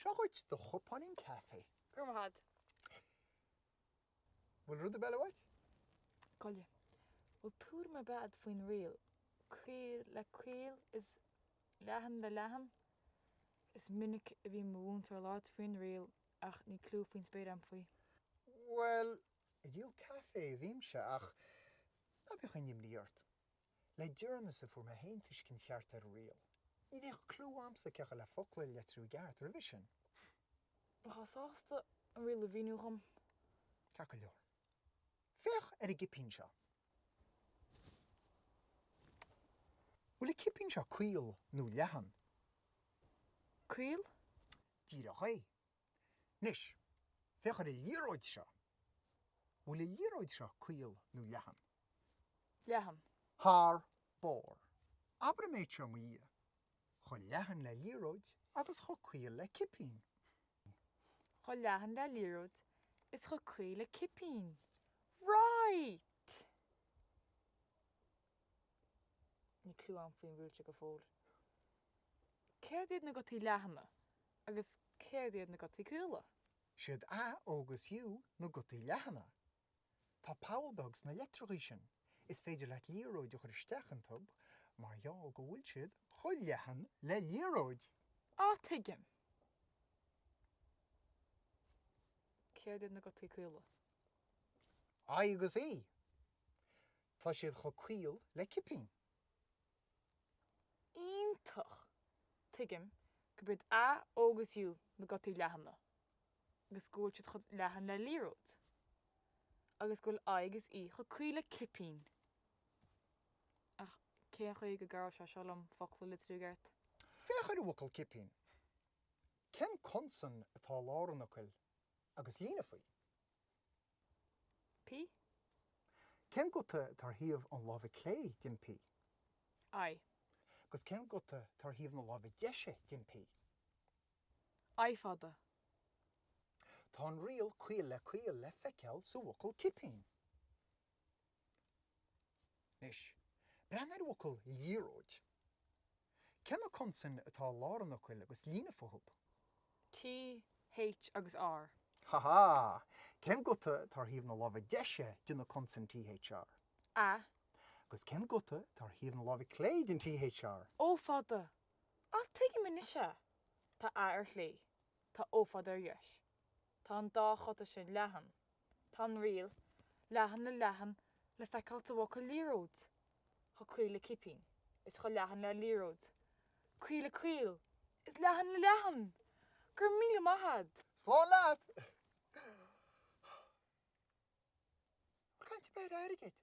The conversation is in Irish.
Seo dhuit do chupáinín caife. Go raibh maith agat. Bhfuil rud ar bith eile uait? Gabh i leith. Bhfuil tuairim ar bith agat faoin riail caol le caol is leathan le leathan? Is minic a bhí mo mhúinteoir ag labhairt faoin riail ach níl cliú faoin spéir a'm faoi. Bhuel, ag díol caife a bhímse ach ná bíodh aon imní ort. Le deireanas a fuair mé féin tuiscint cheart ar an riail. Ní bhíodh cliú a'msa cé acu le focla a litriú i gceart roimhe sin. Bheifeá sásta an riail a mhíniú dhom? Ceart go leor. Féach ar an gcipín seo. Bhfuil an cipín seo caol nó leathan? Caol? Díreach é. Anois, féach ar an liathróid seo. Bhfuil an liathróid seo caol nó leathan? Leathan. Thar barr. Abair an méid seo i mo dhiaidh. Chomh leathan le liathróid agus chomh caol le cipín. Chomh leathan le liathróid is chomh caol le cipín. Right! Níl cliú a'm faoin riail seo go fóill. Céard iad na gutaí leathana agus céard iad na gutaí caola? Siad A, O agus U na gutaí leathana. Tá poll beag sna leitreachaí sin. Is féidir leat liathróid a chur isteach iontu mar gheall go bhfuil siad chomh leathan le liathróid. Á, tuigim! Céard iad na gutaí caola? I agus E. Tá siad chomh caol le cipín. Iontach! Tuigim gurb iad A, O agus U na gutaí leathana agus go bhfuil siad chomh leathan le liathróid agus go bhfuil I agus E chomh caol le cipín. Ach cén chaoi go gcabhróidh sé seo liom focla a litriú i gceart? Féach ar an bhfocal cipín. Cén consan atá i lár an fhocail agus líne faoi? P. Cén guta atá ar thaobh an láimhe clé den P? I. Agus cén guta atá ar thaobh na láimhe deise den P? I fada. Tá an riail caol le caol le feiceáil sa bhfocal cipín. Anois, breathnaigh ar an bhfocal liathróid. Cé na consain atá i lár an fhocail agus líne fúthu? T, H agus R. Ha ha! Cén guta atá ar thaobh na láimhe deise de na consain T, H, R? A. Agus cén guta atá ar thaobh na láimhe clé den T, H, R? O fada. Ah, tuigim anois é! Tá A ar chlé. Tá O fada ar dheis. Tá an dá ghuta sin leathan. Tá an riail, leathan le leathan, le feiceáil sa bhfocal liathróid, chomh caol le cipín, is chomh leathan le liathróid, caol le caol, is leathan le leathan! Go raibh míle maith a'd! Slán leat! Bhfuil caint ar bith ar airgead?